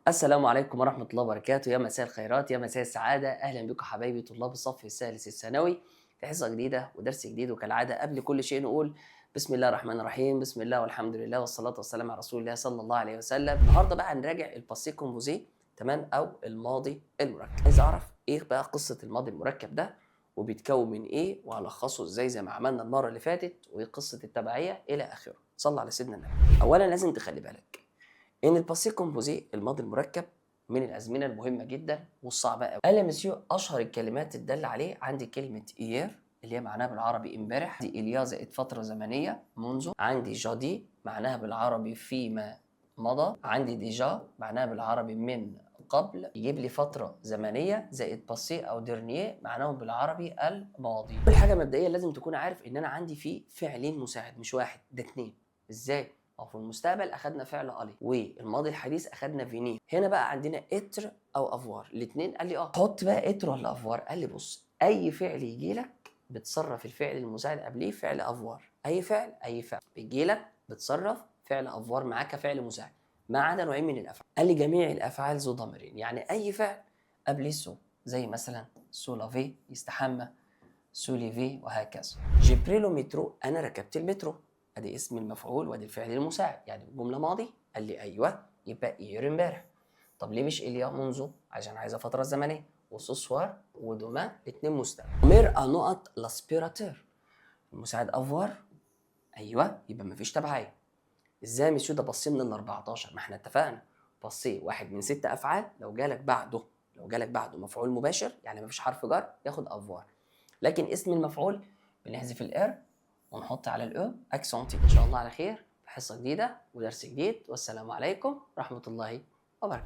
السلام عليكم ورحمة الله وبركاته، يا مساء الخيرات، يا مساء السعادة. أهلا بكم حبايبي طلاب الصف الثالث الثانوي في حصة جديدة ودرس جديد. وكالعادة قبل كل شيء نقول بسم الله الرحمن الرحيم، بسم الله والحمد لله والصلاة والسلام على رسول الله صلى الله عليه وسلم. النهارده بقى هنراجع ال passé composé، تمام، أو الماضي المركب. عايز أعرف إيه بقى قصة الماضي المركب ده، وبيتكون من إيه، وهلخصه إزاي زي ما عملنا المرة اللي فاتت، وإيه قصة التبعية إلى آخره. صلى على سيدنا النبي. أولا لازم تخلي بالك ان ال passé composé، الماضي المركب، من الازمنة المهمة جدا والصعبه قوي. قال يا مسيو اشهر الكلمات الدالة عليه عندي كلمة hier اللي هي معناها بالعربي امبارح، دي il y a زائد فترة زمنية منذ، عندي jadis معناها بالعربي فيما مضى، عندي déjà معناها بالعربي من قبل، يجيب لي فترة زمنية زائد passé او dernier معناهم بالعربي الماضي. اول حاجة مبدئيا لازم تكون عارف ان انا عندي فيه فعلين مساعد، مش واحد، ده اتنين. ازاي؟ ما هو في المستقبل اخدنا فعل aller، والماضي الحديث اخدنا venir. هنا بقى عندنا être او avoir، الاثنين. قال لي اه، حط بقى être ولا avoir؟ قال لي بص، اي فعل يجي لك بتصرف الفعل المساعد قبليه فعل avoir. اي فعل، اي فعل بيجي لك بتصرف فعل avoir معاه كفعل مساعد، ما عدا نوعين من الافعال. قال لي جميع الافعال ذو ضميرين، يعني اي فعل قبليه se، زي مثلا se laver يستحمى، se lever وهكذا. j'ai pris le métro، انا ركبت المترو، ادي اسم المفعول وادي الفعل المساعد، يعني جملة ماضي. قال لي ايوه، يبقى hier امبارح. طب ليه مش il y a منذ؟ عشان عايزه فترة زمنيه. و ce soir و demain الاثنين مستقبل. mère a نقط l'aspirateur، المساعد avoir. ايوه، يبقى مفيش تبعيه. ازاي يا مسيو ده passé من ال 14؟ ما احنا اتفقنا passé واحد من ست افعال، لو جالك بعده مفعول مباشر، يعني مفيش حرف جر، ياخد avoir، لكن اسم المفعول بنحذف ال r ونحط على ال e accent. ان شاء الله على خير في حصة جديدة ودرس جديد، والسلام عليكم ورحمة الله وبركاته.